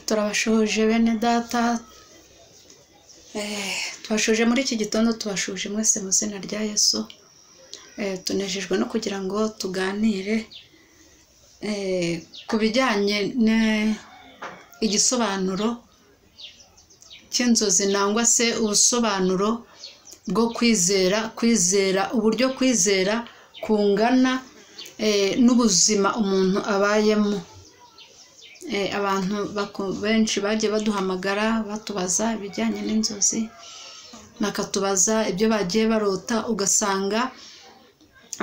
Turabashuhuje bene data, tubashuje muri iki gitondo, tubashuje mwese mu izina rya Yesu. Tunejejwe no kugira ngo tuganire ku bijyanye n'igisobanuro cy'inzozi nangwa se ubusobanuro bwo kwizera, kwizera uburyo kwizera kungana n'ubuzima umuntu abayemo. Abantu benshi bagiye baduhamagara batubaza ibijyanye n'inzozi, bakatubaza ibyo bagiye barota, ugasanga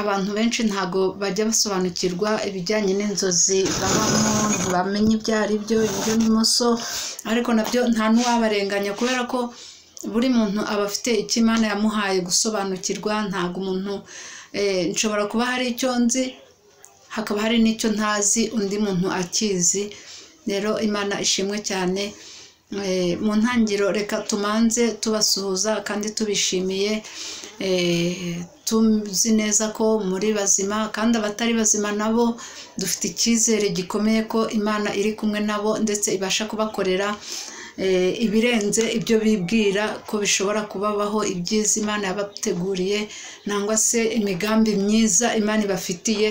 abantu benshi ntago bajya basobanukirwa ibijyanye n'inzozi babamo, ntibamenye ibyo ari byo, indyo n'imoso, ariko nabyo nta n'uwabarenganya kubera ko buri muntu aba afite icyo Imana yamuhaye gusobanukirwa. Ntabwo umuntu nshobora kuba hari icyo nzi hakaba hari n'icyo ntazi undi muntu akizi. Rero Imana ishimwe cyane. Mu ntangiriro reka tumanze tubasuhuza kandi tubishimiye, tuzi neza ko muri bazima, kandi abatari bazima nabo dufite icyizere gikomeye ko Imana iri kumwe nabo ndetse ibasha kubakorera ibirenze ibyo bibwira ko bishobora kubabaho, ibyiza Imana yabateguriye nangwa se imigambi myiza Imana ibafitiye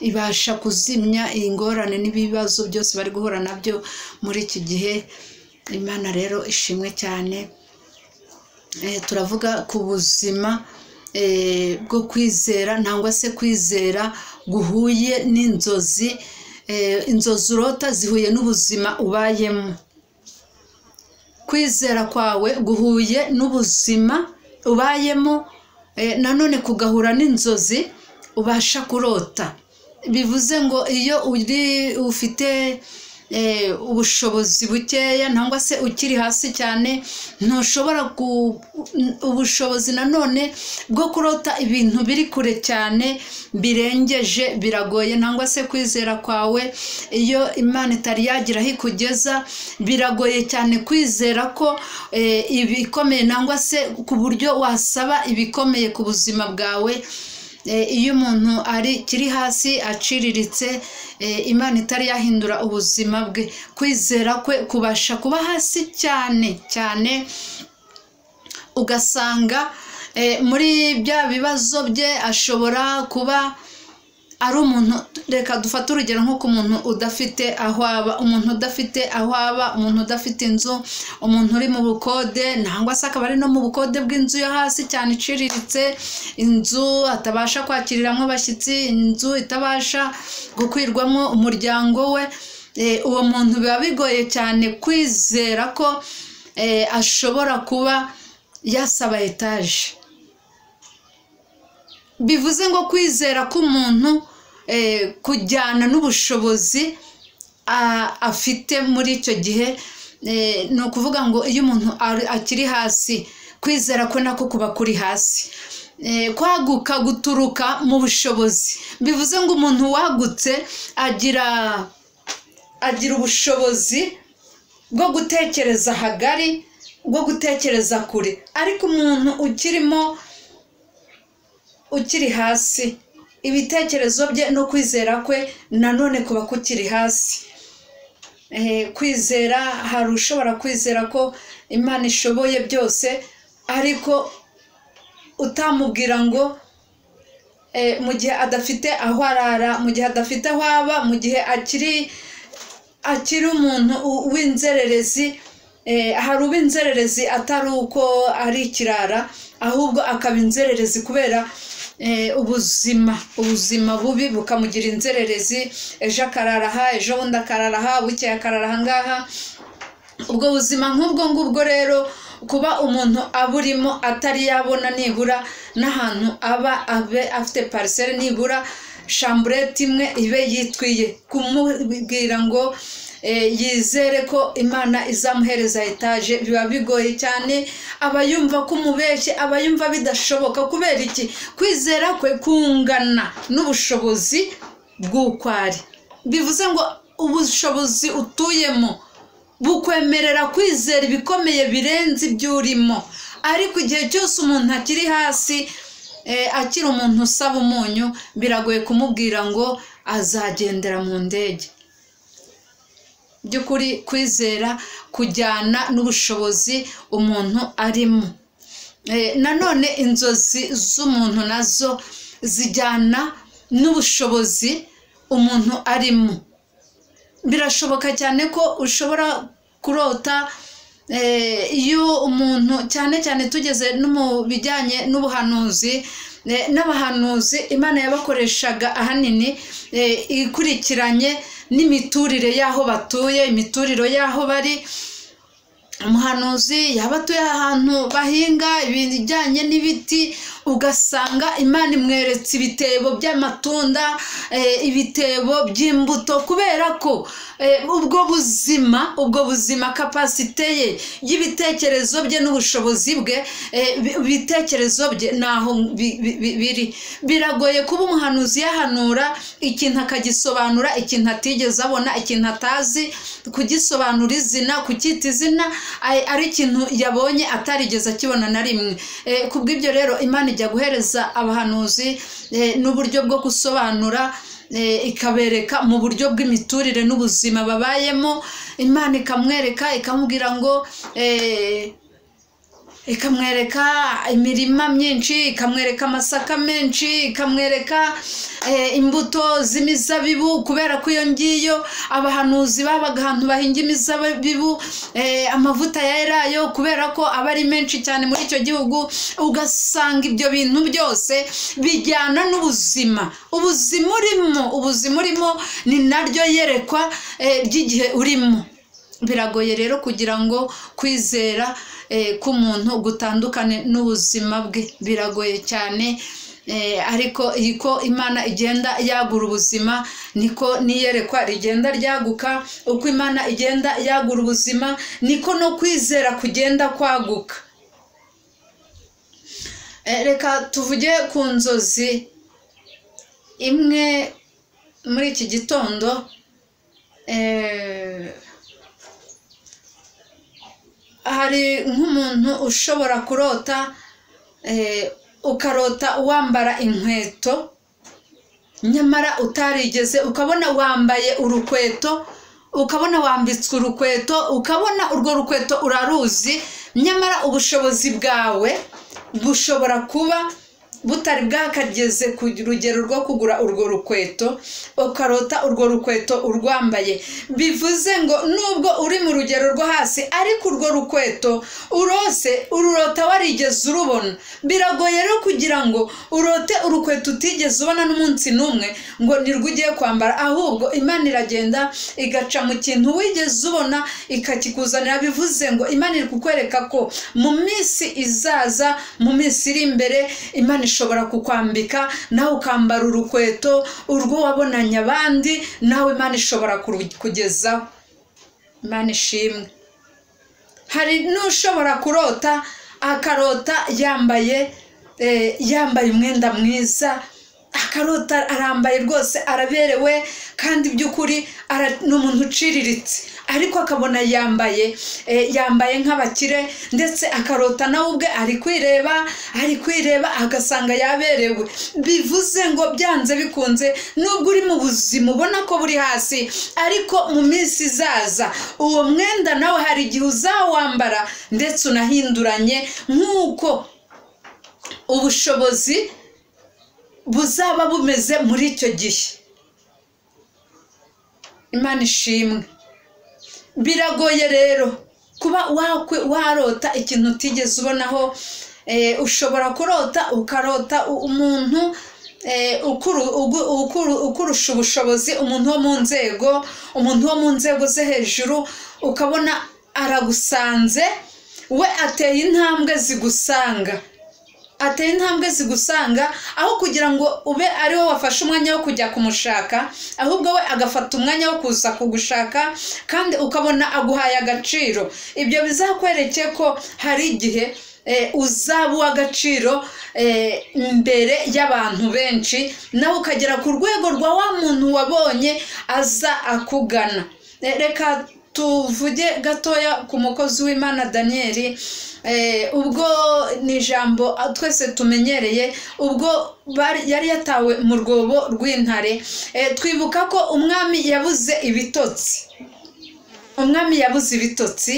ibasha kuzimya ingorane n'ibibazo byose bari guhura nabyo muri iki gihe. Imana rero ishimwe cyane. Turavuga ku buzima bwo kwizera nangwa se kwizera guhuye n'inzozi. Inzozi urota zihuye n'ubuzima ubayemo. Kwizera kwawe guhuye n'ubuzima ubayemo, nanone kugahura n'inzozi ubasha kurota. Bivuze ngo iyo uri ufite ubushobozi bukeya nangwa se ukiri hasi cyane, ntushobora ubushobozi nanone bwo kurota ibintu biri kure cyane birengeje, biragoye. Nangwa se kwizera kwawe iyo Imana itari yagira aho ikugeza, biragoye cyane kwizera ko ibikomeye nangwa se ku buryo wasaba ibikomeye ku buzima bwawe. Iyo umuntu ari kiri hasi aciriritse, Imana itari yahindura ubuzima bwe, kwizera kwe kubasha kuba hasi cyane cyane, ugasanga muri bya bibazo bye ashobora kuba ari umuntu. Reka dufate urugero nko ku muntu udafite aho aba, umuntu udafite aho aba, umuntu udafite inzu, umuntu uri mu bukode nangwa se akaba ari no mu bukode bw'inzu yo hasi cyane iciriritse, inzu atabasha kwakiriramo abashyitsi, inzu itabasha gukwirwamo umuryango we. Uwo muntu biba bigoye cyane kwizera ko ashobora kuba yasaba etaje. Bivuze ngo kwizera k'umuntu kujyana n'ubushobozi afite muri icyo gihe. Ni ukuvuga ngo iyo umuntu akiri hasi, kwizera kwe nako kuba kuri hasi. Kwaguka guturuka mu bushobozi. Bivuze ngo umuntu wagutse agira ubushobozi bwo gutekereza hagari, bwo gutekereza kure. Ariko umuntu ukiri hasi, ibitekerezo bye no kwizera kwe nanone kuba kukiri hasi. Kwizera, hari ushobora kwizera ko Imana ishoboye byose, ariko utamubwira ngo mu gihe adafite aho arara, mu gihe adafite aho aba, mu gihe akiri umuntu w'inzererezi. Hari uba inzererezi atari uko ari ikirara, ahubwo akaba inzererezi kubera ubuzima bubi bukamugira inzererezi. Ejo akarara aha, ejo bundi akarara aha, bukeye akarara aha ngaha. Ubwo buzima nk'ubwo ngubwo rero kuba umuntu aburimo atari yabona nibura n'ahantu aba, abe afite pariseri nibura shamburete imwe ibe yitwiye, kumubwira ngo yizere ko Imana izamuhereza etaje biba bigoye cyane. Aba yumva ko umubeshye, aba yumva bidashoboka. Kubera iki? Kwizera kwe kungana n'ubushobozi bw'uko ari. Bivuze ngo ubushobozi utuyemo bukwemerera kwizera ibikomeye birenze ibyo urimo. Ariko igihe cyose umuntu akiri hasi, akiri umuntu usaba umunyu, biragoye kumubwira ngo azagendera mu ndege. By'ukuri kwizera kujyana n'ubushobozi umuntu arimo. Nanone inzozi z'umuntu nazo zijyana n'ubushobozi umuntu arimo. Birashoboka cyane ko ushobora kurota iyo umuntu, cyane cyane tugeze no mu bijyanye n'ubuhanuzi, n'abahanuzi Imana yabakoreshaga ahanini ikurikiranye n'imiturire y'aho batuye, imiturire y'aho bari. Umuhanuzi yaba atuye ahantu bahinga ibijyanye n'ibiti, ugasanga Imana imweretse ibitebo by'amatunda, ibitebo by'imbuto, kubera ko ubwo buzima kapasite ye y'ibitekerezo bye n'ubushobozi bwe, ibitekerezo bye naho biri. Biragoye kuba umuhanuzi yahanura ikintu akagisobanura, ikintu atigeze abona, ikintu atazi, kugisobanura izina, kucyita izina ari ikintu yabonye atarigeze akibona na rimwe. Kubw'ibyo rero Imana ijya guhereza abahanuzi n'uburyo bwo gusobanura, ikabereka mu buryo bw'imiturire n'ubuzima babayemo. Imana ikamwereka, ikamubwira ngo ikamwereka imirima myinshi, ikamwereka amasaka menshi, ikamwereka imbuto z'imizabibu, kubera ko iyo ngiyo abahanuzi babaga ahantu bahinga imizabibu, amavuta ya elayo, kubera ko aba ari menshi cyane muri icyo gihugu. Ugasanga ibyo bintu byose bijyana n'ubuzima, ubuzima urimo ni naryo yerekwa ry'igihe urimo. Biragoye rero kugira ngo kwizera k'umuntu gutandukane n'ubuzima bwe, biragoye cyane. Ariko iko Imana igenda yagura ubuzima niko niyerekwa rigenda ryaguka, uko Imana igenda yagura ubuzima niko no kwizera kugenda kwaguka. Reka tuvuge ku nzozi imwe muri iki gitondo. Hari nk'umuntu ushobora kurota, ukarota wambara inkweto nyamara utarigeze, ukabona wambaye urukweto, ukabona wambitswe urukweto, ukabona urwo rukweto uraruzi, nyamara ubushobozi bwawe bushobora kuba butari bwakageze ku rugero rwo kugura urwo rukweto, ukarota urwo rukweto urwambaye. Bivuze ngo nubwo uri mu rugero rwo hasi, ariko urwo rukweto urose ururota warigeze urubona. Biragoye rero kugira ngo urote urukweto utigeze ubona n'umunsi n'umwe ngo nirwo ugiye kwambara, ahubwo Imana iragenda igaca mu kintu wigeze ubona ikakikuzanira. Bivuze ngo Imana iri kukwereka ko mu minsi izaza, mu minsi iri imbere, Imana ishobora kukwambika nawe ukambara urukweto urwo wabonanye abandi, nawe Imana ishobora kugezaho. Imana ishimwe. Hari n'ushobora kurota akarota yambaye umwenda mwiza, akarota arambaye rwose araberewe, kandi by'ukuri ni umuntu uciriritse, ariko akabona yambaye nk'abakire, ndetse akarota nawe ubwe ari kwireba agasanga yaberewe. Bivuze ngo byanze bikunze nubwo uri mu buzima ubona ko buri hasi, ariko mu minsi izaza uwo mwenda nawe hari igihe uzawambara ndetse unahinduranye nk'uko ubushobozi buzaba bumeze muri icyo gihe. Imana ishimwe. Biragoye rero kuba warota ikintu utigeze ubonaho. Ushobora kurota ukarota umuntu ukurusha ubushobozi, umuntu wo mu nzego, umuntu wo mu nzego ze hejuru, ukabona aragusanze, we ateye intambwe zigusanga, aho kugira ngo ube ari wowe wafashe umwanya wo kujya kumushaka, ahubwo we agafata umwanya wo kuza kugushaka, kandi ukabona aguhaye agaciro. Ibyo bizakwereke ko hari igihe uzaba uw'agaciro imbere y'abantu benshi, nawe ukagera ku rwego rwa wa muntu wabonye aza akugana. Reka tuvuge gatoya ku mukozi w'Imana Daniel. Ubwo ni ijambo twese tumenyereye, ubwo yari yatawe mu rwobo rw'intare. Twibuka ko umwami yabuze ibitotsi. Umwami yabuze ibitotsi,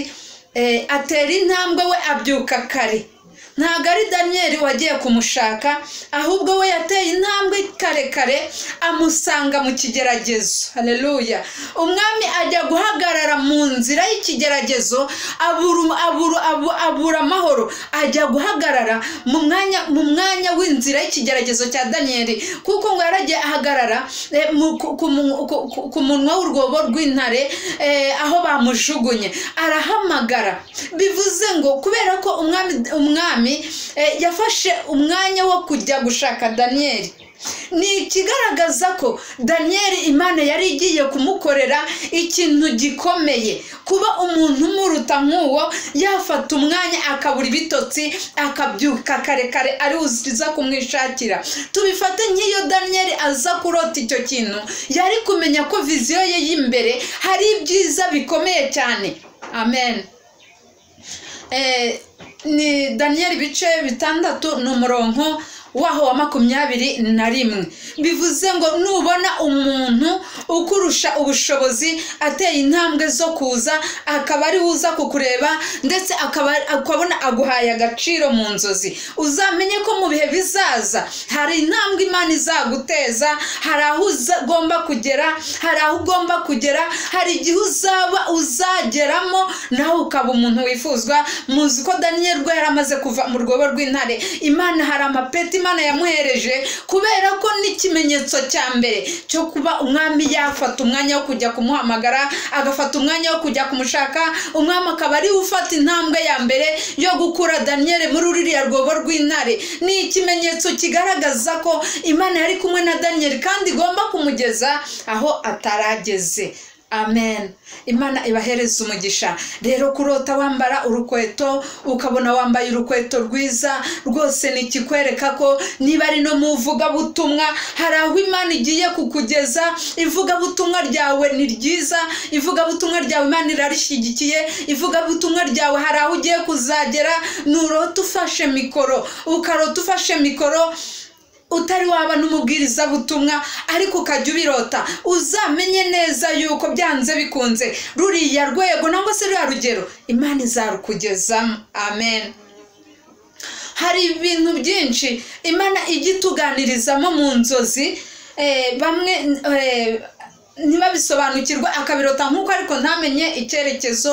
atera intambwe we abyuka kare. Ntabwo ari Daniyeli wagiye kumushaka, ahubwo we yateye intambwe kare kare amusanga mu kigeragezo. Haleluya! Umwami ajya guhagarara mu nzira y'ikigeragezo, abura amahoro, ajya guhagarara mu mwanya w'inzira y'ikigeragezo cya Daniyeli, kuko ngo yaragiye ahagarara ku munwa w'urwobo rw'intare aho bamujugunye, arahamagara. Bivuze ngo kubera ko umwami yafashe umwanya wo kujya gushaka Daniyeli, ni ikigaragaza ko Daniyeli Imana yari igiye kumukorera ikintu gikomeye. Kuba umuntu umuruta nk'uwo yafata umwanya akabura ibitotsi, akabyuka kare kare ari uza kumwishakira. Tubifate nk'iyo Daniyeli aza kurota icyo kintu, yari kumenya ko viziyo ye y'imbere hari ibyiza bikomeye cyane. Amen. Ni Daniyeli ibice 6 ni umurongo waho wa 21. Bivuze ngo nubona umuntu ukurusha ubushobozi ateye intambwe zo kuza, akaba ari uza kukureba, ndetse akabona aguhaye agaciro mu nzozi, uzamenye ko mu bihe bizaza hari intambwe Imana izaguteza, hari aho ugomba kugera, hari aho ugomba kugera, hari igihe uzaba uzageramo nawe ukaba umuntu wifuzwa. Muzi ko Daniyeli rwe yaramaze kuva mu rwobo rw'intare, Imana hari amapeti Imana yamuhereje, kubera ko n'ikimenyetso cya mbere cyo kuba umwami yafata umwanya wo kujya kumuhamagara, agafata umwanya wo kujya kumushaka, umwami akaba ari ufata intambwe ya mbere yo gukura Daniyeli muri ruriya rwobo rw'intare, ni ikimenyetso kigaragaza ko Imana yari kumwe na Daniyeli kandi igomba kumugeza aho atarageze. Amen. Imana ibahereza umugisha. Rero kurota wambara urukweto, ukabona wambaye urukweto rwiza rwose, ni ikikwereka ko niba ari no mu ivugabutumwa hari aho Imana igiye kukugeza. Ivugabutumwa ryawe ni ryiza, ivugabutumwa ryawe Imana irarishyigikiye, ivugabutumwa ryawe hari aho ugiye kuzagera. Nurota ufashe mikoro, ukarota ufashe mikoro utari waba n'umubwiriza butumwa, ariko ukajya ubirota, uzamenye neza yuko byanze bikunze ruriya rwego nangwa se ruriya rugero Imana izarukugezamo. Amen. Hari ibintu byinshi Imana ijya ituganirizamo mu nzozi, bamwe ntibabisobanukirwa akabirota nk'uko, ariko ntamenye icyerekezo.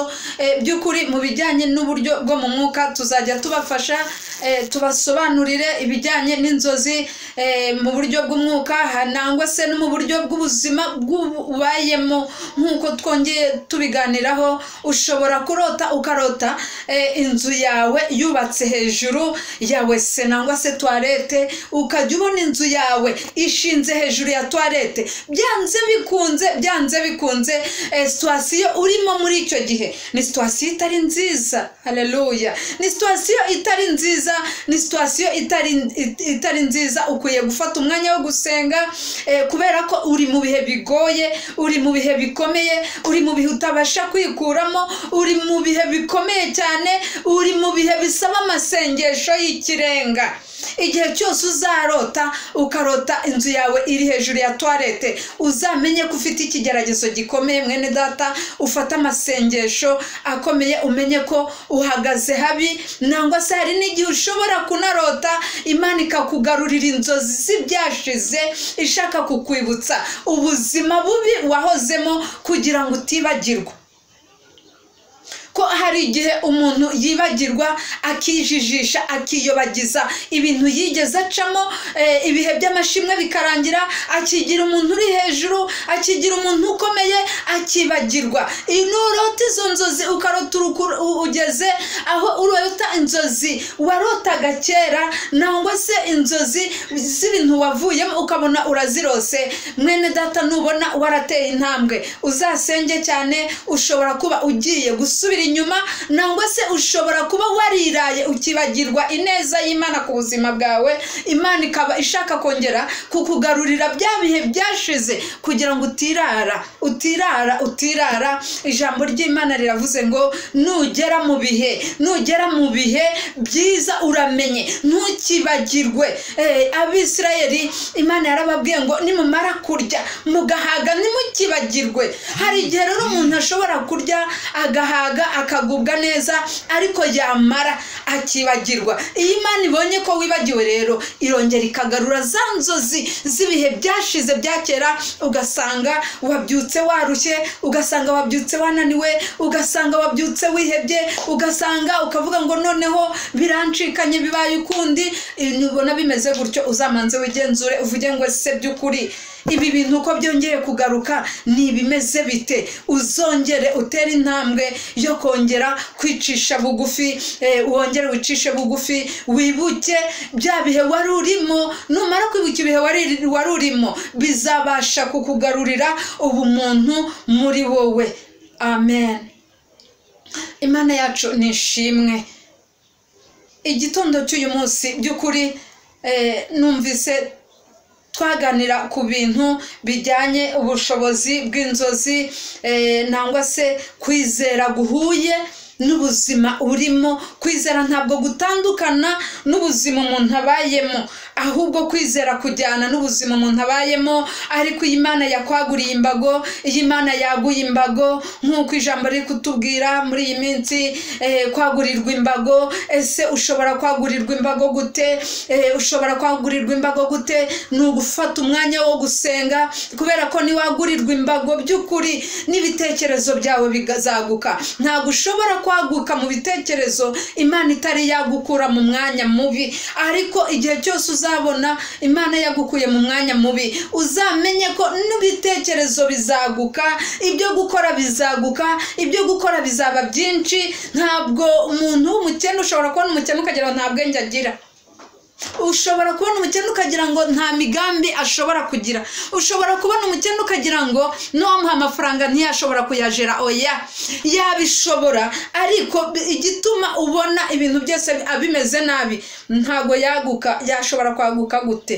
By'ukuri mu bijyanye n'uburyo bwo mu mwuka tuzajya tubafasha, tubasobanurire ibijyanye n'inzozi mu buryo bw'umwuka nangwa se no mu buryo bw'ubuzima bw'ubayemo. Nk'uko twongeye tubiganiraho, ushobora kurota ukarota inzu yawe yubatse hejuru ya wese nangwa se toilette, ukajya ubona inzu yawe ishinze hejuru ya toilette. Byanze bikunze, byanze bikunze, situasiyo urimo muri icyo gihe ni situasiyo itari nziza. Haleluya! Ni situasiyo itari nziza, ni situasiyo itari nziza. Ukwiye gufata umwanya wo gusenga, kubera ko uri mu bihe bigoye, uri mu bihe bikomeye, uri mu bihe utabasha kwikuramo, uri mu bihe bikomeye cyane, uri mu bihe bisaba amasengesho y'ikirenga. Igihe cyose uzarota ukarota inzu yawe iri hejuru ya toilette, uzamenye ko ufite ikigeragezo gikomeye. Mwene data, ufate amasengesho akomeye, umenye ko uhagaze habi, nangwa se hari n'igihe ushobora kunarota Imana ikakugarurira inzozi z'ibyashize, ishaka kukwibutsa ubuzima bubi wahozemo kugira ngo utibagirwa. Ko hari igihe umuntu yibagirwa, akijijisha, akiyobagiza ibintu yigeze acamo, ibihe by'amashimwe bikarangira, akigira umuntu uri hejuru, akigira umuntu ukomeye, akibagirwa. Nurota izo nzozi ukarota ugeze aho urota inzozi warotaga kera, nangwa se inzozi z'ibintu wavuyemo ukabona urazirose, mwene data nubona warateye intambwe uzasenge cyane. Ushobora kuba ugiye gusubira inyuma, nangwa se ushobora kuba wariraye ukibagirwa ineza y'Imana ku buzima bwawe, Imana ikaba ishaka kongera kukugarurira bya bihe byashize kugira ngo utirara Utirara, utirara. Ijambo ry'Imana riravuze ngo nugera mu bihe, nugera mu bihe byiza uramenye, ntukibagirwe. Abisirayeli Imana yarababwiye ngo nimumara kurya mugahaga ntimukibagirwe. Hari igihe rero umuntu ashobora kurya agahaga akagubwa neza, ariko yamara akibagirwa. Iyo Imana ibonye ko wibagiwe rero, irongera ikagarura za nzozi z'ibihe byashize bya kera, ugasanga wabyutse warushye, ugasanga wabyutse wananiwe, ugasanga wabyutse wihebye, ugasanga ukavuga ngo noneho birancikanye bibaye ukundi. Nubona bimeze gutyo uzamanze wigenzure, uvuge ngo ese by'ukuri ibi bintu uko byongeye kugaruka ni ibimeze bite? Uzongere utere intambwe yo kongera kwicisha bugufi, wongere wicishe bugufi, wibuke bya bihe wari urimo. Numara kwibuka ibihe wari urimo, bizabasha kukugarurira ubumuntu muri wowe. Amen. Imana yacu ni ishimwe. Igitondo cy'uyu munsi by'ukuri numvise twaganira ku bintu bijyanye ubushobozi bw'inzozi, nangwa se kwizera guhuye n'ubuzima urimo. Kwizera ntabwo gutandukana n'ubuzima umuntu abayemo, ahubwo kwizera kujyana n'ubuzima umuntu abayemo. Ariko iyi Imana yakwaguriye imbago, iyi Imana yaguye imbago, nk'uko ijambo riri kutubwira muri iyi minsi, kwagurirwa imbago. Ese ushobora kwagurirwa imbago gute? Ushobora kwagurirwa imbago gute? Ni ugufata umwanya wo gusenga, kubera ko niwagurirwa imbago by'ukuri n'ibitekerezo byawe bizaguka. Ntabwo ushobora kwaguka mu bitekerezo Imana itari yagukura mu mwanya mubi, ariko igihe cyose uzabona Imana yagukuye mu mwanya mubi, uzamenye ko n'ibitekerezo bizaguka, ibyo gukora bizaguka, ibyo gukora bizaba byinshi. Ntabwo umuntu w'umukene, ushobora kubona umukene ukagira ngo nta bwenge agira, ushobora kubona umukene ukagira ngo nta migambi ashobora kugira, ushobora kubona umukene ukagira ngo n'uwamuha amafaranga ntiyashobora kuyajera. Oya, yabishobora, ariko igituma ubona ibintu byose bimeze nabi, ntago yaguka. Yashobora kwaguka gute?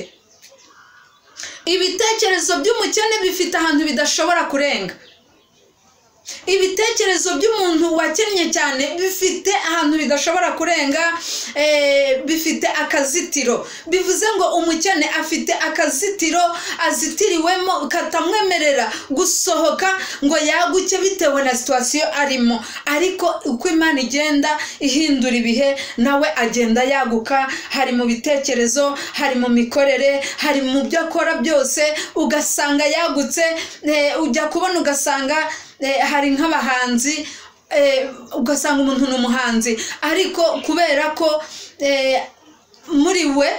Ibitekerezo by'umukene bifite ahantu bidashobora kurenga. Ibitekerezo by'umuntu wakennye cyane bifite ahantu bidashobora kurenga, bifite akazitiro. Bivuze ngo umukene afite akazitiro azitiriwemo katamwemerera gusohoka ngo yaguke bitewe na situation arimo. Ariko uko Imana igenda ihindura ibihe, nawe agenda yaguka, hari mu bitekerezo, hari mu mikorere, hari mu byo akora byose, ugasanga yagutse. Ujya kubona ugasanga hari nk'abahanzi, ugasanga umuntu ni umuhanzi, ariko kubera ko muri we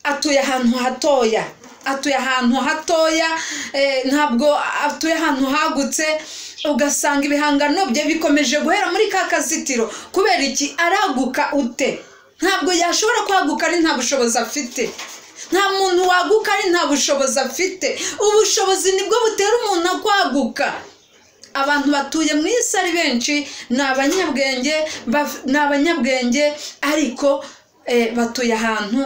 atuye ahantu hatoya, atuye ahantu hatoya, ntabwo atuye ahantu hagutse, ugasanga ibihangano bye bikomeje guhera muri ka kazitiro. Kubera iki? Araguka ute? Ntabwo yashobora kwaguka ari nta bushobozi afite. Nta muntu waguka ari nta bushobozi afite. Ubushobozi nibwo butera umuntu kwaguka. Abantu batuye mu isi ari benshi, ni abanyabwenge, ni abanyabwenge, ariko batuye ahantu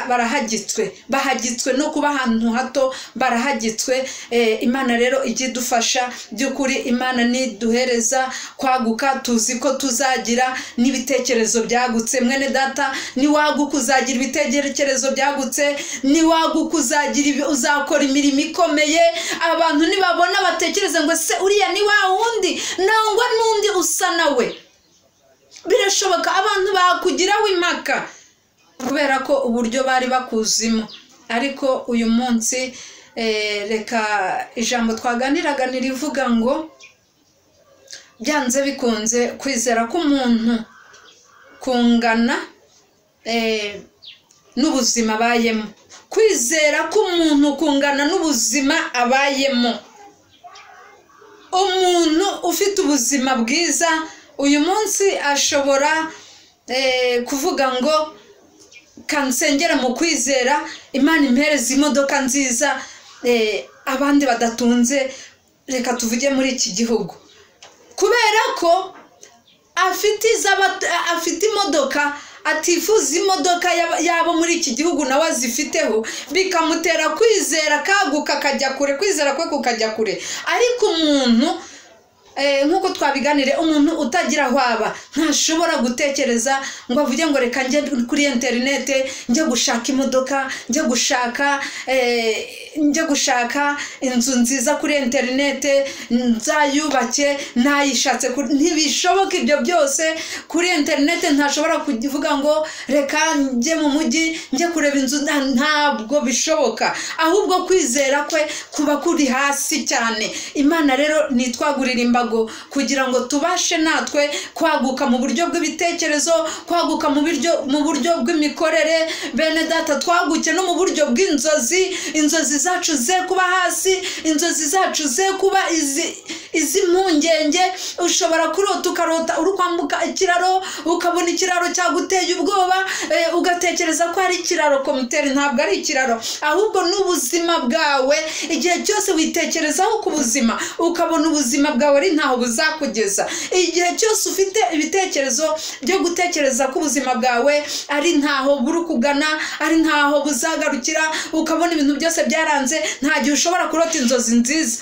barahagitswe, bahagitswe no kuba ahantu hato, barahagitswe. Imana rero ijye idufasha by'ukuri. Imana niduhereza kwaguka, tuzi ko tuzagira n'ibitekerezo byagutse. Mwene data, niwaguka uzagira ibitekerezo byagutse, niwaguka uzagira, uzakora imirimo ikomeye. Abantu nibabona batekereze ngo se uriya ni wa wundi, nangwa n'undi usa nawe. Birashoboka abantu bakugiraho impaka kubera ko uburyo bari bakuzimo. Ariko uyu munsi reka ijambo twaganiraga nirivuga ngo byanze bikunze kwizera k'umuntu kungana n'ubuzima abayemo. Kwizera k'umuntu kungana n'ubuzima abayemo. Umuntu ufite ubuzima bwiza uyu munsi ashobora kuvuga ngo kansengera mu kwizera, Imana impereze imodoka nziza abandi badatunze, reka tuvuge muri iki gihugu. Kubera ko afite imodoka atifuza imodoka yabo muri iki gihugu nawe azifiteho, bikamutera kwizera kaguka akajya kure, kwizera kwe kukajya kure. Ariko umuntu nk'uko twabiganire, umuntu utagira aho aba ntashobora gutekereza ngo avuge ngo reka njye kuri interinete njye gushaka imodoka, njye gushaka inzu nziza kuri interinete nzayubake ntayishatse. Ntibishoboka ibyo byose kuri interinete. Ntashobora kuvuga ngo reka njye mu mujyi njye kureba inzu, ntabwo bishoboka. Ahubwo kwizera kwe kuba kuri hasi cyane. Imana rero nitwagurira imbago kugira ngo tubashe natwe kwaguka mu buryo bw'ibitekerezo, kwaguka mu buryo bw'imikorere. Bene data, twaguke no mu buryo bw'inzozi. Inzozi zacu ze kuba hasi, inzozi zacu ze kuba iz'impungenge. Ushobora kurota ukarota uri kwambuka ikiraro, ukabona ikiraro cyaguteye ubwoba, ugatekereza ko ari ikiraro komuteri. Ntabwo ari ikiraro, ahubwo n'ubuzima bwawe. Igihe cyose witekerezaho ku buzima, ukabona ubuzima bwawe ari ntaho buzakugeza. Igihe cyose ufite ibitekerezo byo gutekereza ko ubuzima bwawe ari ntaho buri kugana, ari ntaho buzagarukira, ukabona ibintu byose byaranze, nta gihe ushobora kurota inzozi nziza.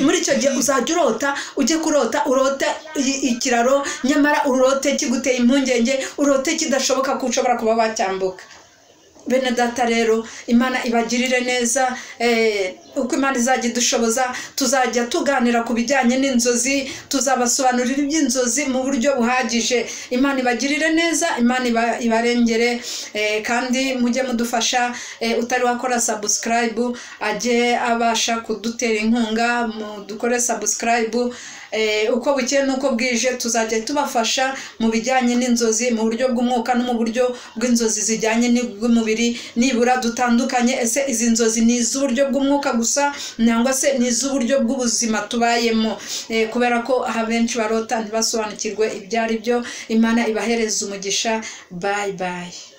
Muri icyo gihe uzajya urota, ujye kurota urote ikiraro, nyamara urote kiguteye impungenge, urote kidashoboka ko ushobora kuba wacyambuka. Bene data rero, Imana ibagirire neza. Uko Imana izajya idushoboza tuzajya tuganira ku bijyanye n'inzozi, tuzabasobanurira iby'inzozi mu buryo buhagije. Imana ibagirire neza, Imana ibarengere, kandi mujye mudufasha. Utari wakora subscribe ajye abasha kudutera inkunga, mudukore subscribe. Uko bukeye n'uko bwije tuzajya tubafasha mu bijyanye n'inzozi mu buryo bw'umwuka no mu buryo bw'inzozi zijyanye n'ubw'umubiri. Nibura dutandukanye, ese izi nzozi ni iz'uburyo bw'umwuka gusa cyangwa se ni iz'uburyo bw'ubuzima tubayemo? Kubera ko abenshi barota ntibasobanukirwe ibyo ari byo. Imana ibahereza umugisha. Bye bye.